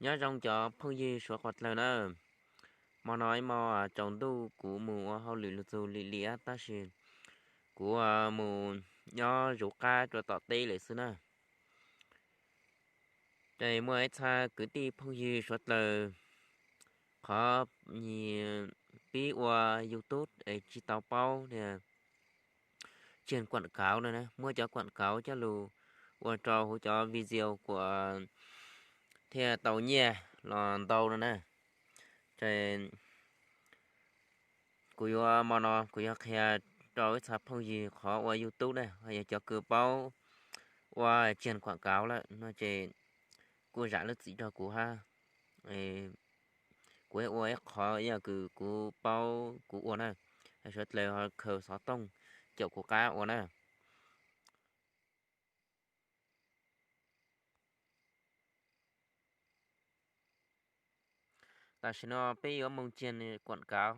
Nyob zoo cov phooj ywg suav qhuav dlawg na. Hmo no ib hmo tsaus ntuj kuv mus ua hauj lwm lug txug lim liam tab sis kuv mus nyob zuv qab rua tom teb lawm xwb na. Ces muaj ib txha kwv tij phooj ywg suav dlawg qhov pib ua YouTube es tsis tau paub tias tsiaj kuam kauv no na, muab cov kuam kauv coj lug ua rau huv cov video kuam thiaj tau nyiaj los ntau no na. Ces kuv yuav, hmo no kuv yuav qhia rau ib txha phooj ywg qhov ua YouTube na, yog cov kws paub ua tsiaj kuam kauv lawm no ces kuj zam lub txim rau kuv hab. Kuv ua ib qhov yog kws kuv paub kuv ua na, suav dlawg ho khaws xov tooj caum kuv qab ua na. Tam sim no peb yuav moog tsiaj kuam kauv,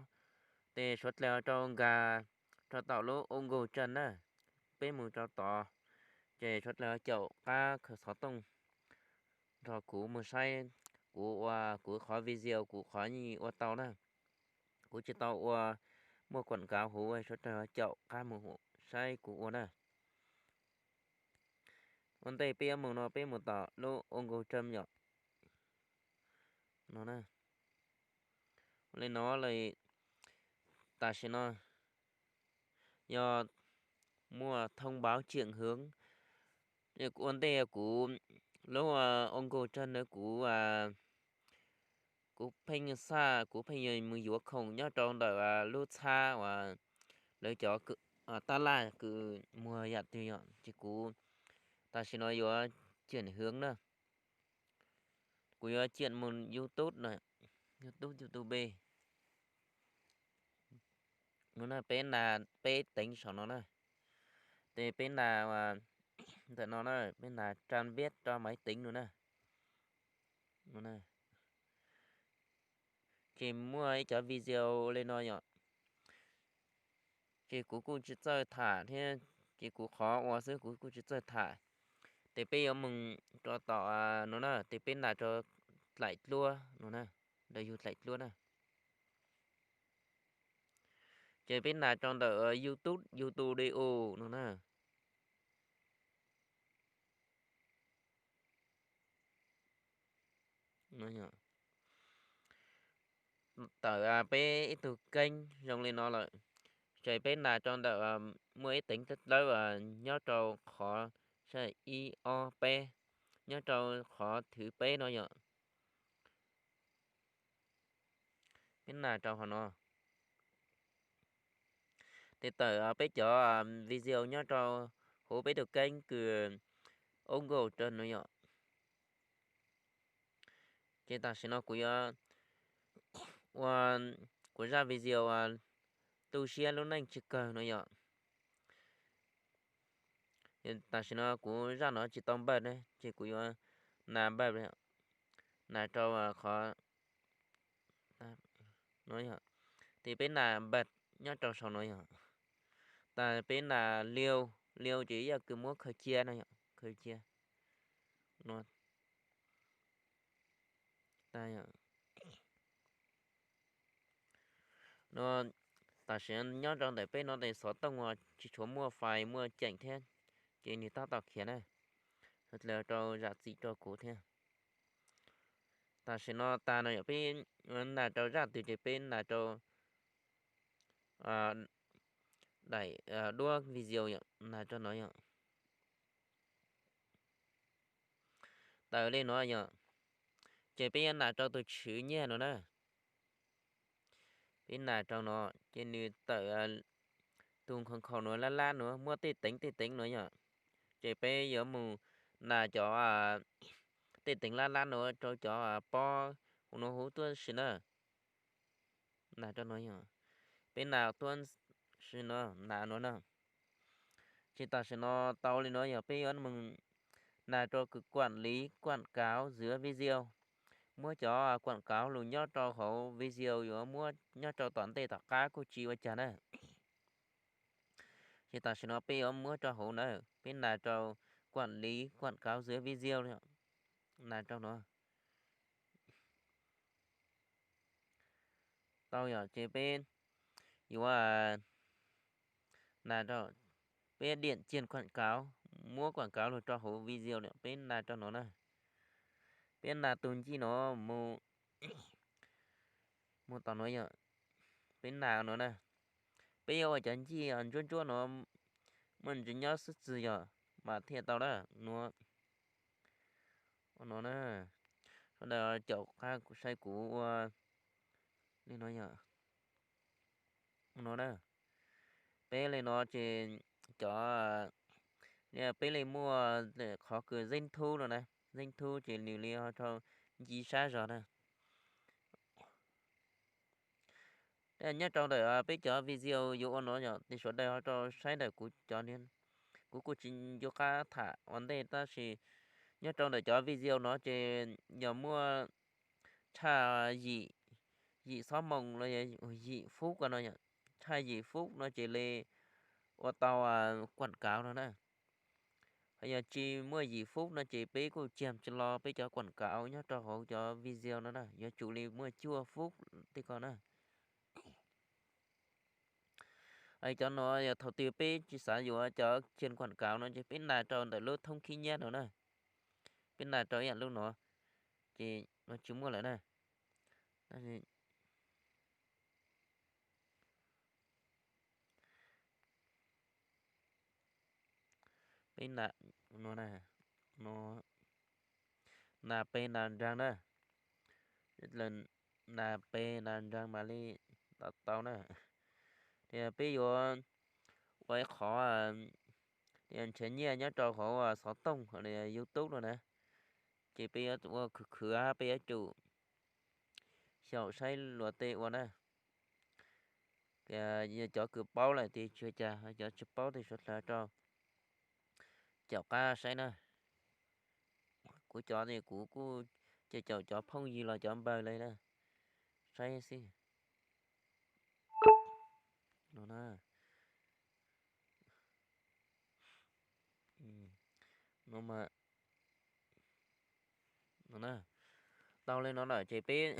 ces suav dlawg rau nkag rau tom lub Google Chrome na, peb mus rau tod, ces suav dlawg caum qab khaws xov tooj nrog kuv mus saib kuv ua kuv qhov video kuv qhov nyaj ua tau na. Kuv tsis tau ua muaj kuam kauv huv, suav dlawg caum qab mus saib kuv ua na. Ua ntej peb yuav moog no peb mus tom lub Google Chrome yom. No na. Ua li no, tam sim no yog muaj thông báo chuyển hướng. Ua ntej kuv lub Google Chrome na kuv, kuv pheej xaj, kuv pheej yuav mus yuav khoom nyob rau ntawm lub txhab uas lawv cov tab laj kws muag yam twg yom, ces kuv tam sim no yuav chuyển hướng na. Kuv yuav chuyển mus YouTube na, YouTube, YouTube. No na, peb nas peb teev saum no na. Ces peb nas ntawm no na, peb nas trang web rau máy tính no na. Ces muaj ib cov video li no yom. Ces kuv kuj tsis txawj tham thiab, ces kuv qhov ua xwb kuv kuj tsis txawj tham. Ces peb yuav mus rau tom no na, ces peb nas rau dlaim dluab no na, rau yug dlaim dluab na. Ces peb nas rau ntawm YouTube, YouTube Studio no na. Tawm peb ib tug keeb zoo li no lawm, ces peb nas rau ntawm muaj ib teev dawb dawb nyob rau qhov ib ob peb, nyob rau qhov thwv peb no yom. Peb nas rau qhov no. Ces tawm peb cov video nyob rau huv peb tug keeb kws Google Chrome no yom. Ces tam sim no kuv yuav ua kuv zaj video tu siab lub neej tsis kawg no yom. Tam sim no kuv zaj no tsis tau npawj ne, ces kuv yuav nas npawj, nas rau qhov no, ces peb nas npawj nyob rau saum no yom. Tas peb nas liu, liu ces yog kws muab khaws cia no, khaws cia no. Tam sim nyob rau ntawm peb no tes xov tooj uas tsis tshuav muaj fais muaj ceem thiab, ces nws tab tom khiav na, rau zam txim rau kuv thiab. Tam sim no tas no yom, peb nas rau zaj twg ces peb nas rau daim duab video yom, nas rau no yom. Tawm li no yom, ces peb yuav nas rau tus tswv nyiaj no na. Peb nas rau no, ces nws tawm tus nkhaus nkhaus no lab lab no muab tej teev tej teev no yom. Ces peb yuav mus nas cov tej teev lab lab no rau cov pob huv no huv tuaj si na. Nas rau no yom, peb nas tuaj si no, nas no na. Ces tam sim no tau li no yog peb yuav mus nas rau kws quản lý quảng cáo dưới video. Muab cov quảng cáo lug nyob rau hauv video yuav muab nyob rau tom ntej tom qab kuj tsis ua cas na. Ces tam sim no peb yuav muab rau hauv na, peb nas rau quản lý quảng cáo dưới video, nas rau no. Tau yom, ces peb yuav nas rau, peb diam ciaj kuam kauv, muab kuam kauv los rau hauv video no, peb nas rau no na. Peb nas tus ncij no mus, mus tom no yom, peb nas no na. Peb yuav ua cov ncij ntsuab ntsuab no, muaj ntsis nyob xwb txwg yom, mas thiaj tau na. No, no na, sawv daws caum qab kuv saib kuv ua li no yom. No na, peb li no ces cov, peb li muaj qhov kws zeeb thub no na, zeeb thub ces nws li ho rau nce sab zog na. Nyob rau ntawm peb cov video yuav ua no yom, ces sawv daws ho rau saib ntawm kuv cov, kuv kuj tsis nco qab tham ua ntej tab sis nyob rau ntawm cov video no ces yog muaj tshaj yim, yim xob moos los yog yim fub ko no yom, tshaj yim fub no ces li ua tau kuam kauv no na. Ho yog tsis muaj yim fub no ces peb kuj ciaj tsis los peb cov kuam kauv nyob rau hauv cov video no na, yuav tsum li muaj cuaj fub tej ko na. Cov no yog thaum twg peb tsis xav yuav cov ciaj kuam kauv no ces peb nas rau ntawm lub thoob khib nyiab no na. Peb nas rau ib yam lub no, ces no tsis muaj lawm na. Peb nas, no, nas pes nas nraag na, nas pes nas nraag mam li tau na. Ces peb yuav ua ib qhov nrhiav nyiaj nyob rau hauv xov tooj, YouTube no na. Ces peb yuav ua khwv khwv, peb yuav tsum xyaum saib luag tej ua na. Cov kws paub lawm ces tsis ua cas, cov tsis paub ces suav dlawg rau caum qab saib na. Kuv cov ces kuv kuj caum caum cov phooj ywg los cov npawg li na, saib xwb. No na, no, tau li no lawm ces peb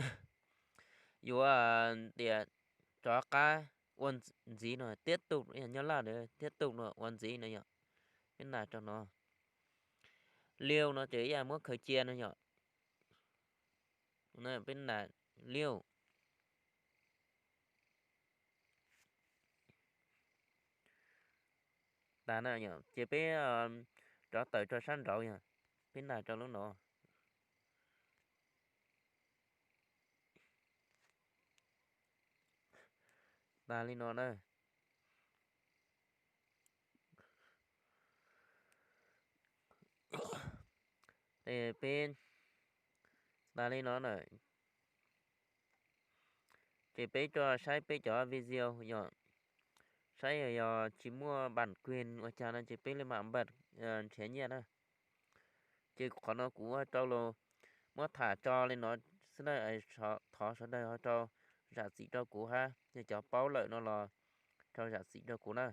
yuav tias rov qab ua ntxiv no, tiab tug, nyob laj tiab tug no ua ntxiv no yom. Peb nas rau no, liu no ces ib yam muab khaws cia no yom. Peb nas liu tas na yom, ces peb rov tawm rau sab nraud yom, peb nas rau lub no. Tas li no na. Ces peb tas li no na. Ces peb tso saib peb cov video yom, saib yog tsis muaj bản quyền ua cas no ces peb li mam npaj nrhiav nyiaj na. Ces qhov no kuv ua rau los muab tham tso li no xwb na, thov sawv daws ho rau zam txim rau kuv hab, yog cov paub lawm no los rau zam txim rau kuv na.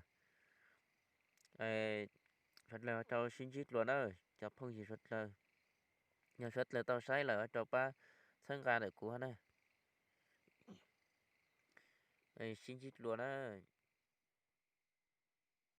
Sawv dlawg rau sib ntsib dlua na, cov phooj ywg sawv dlawg. Yog sawv dlawg tau saib lawm rau pab txhawb nqa ntawm kuv hab na. Sib ntsib dlua na.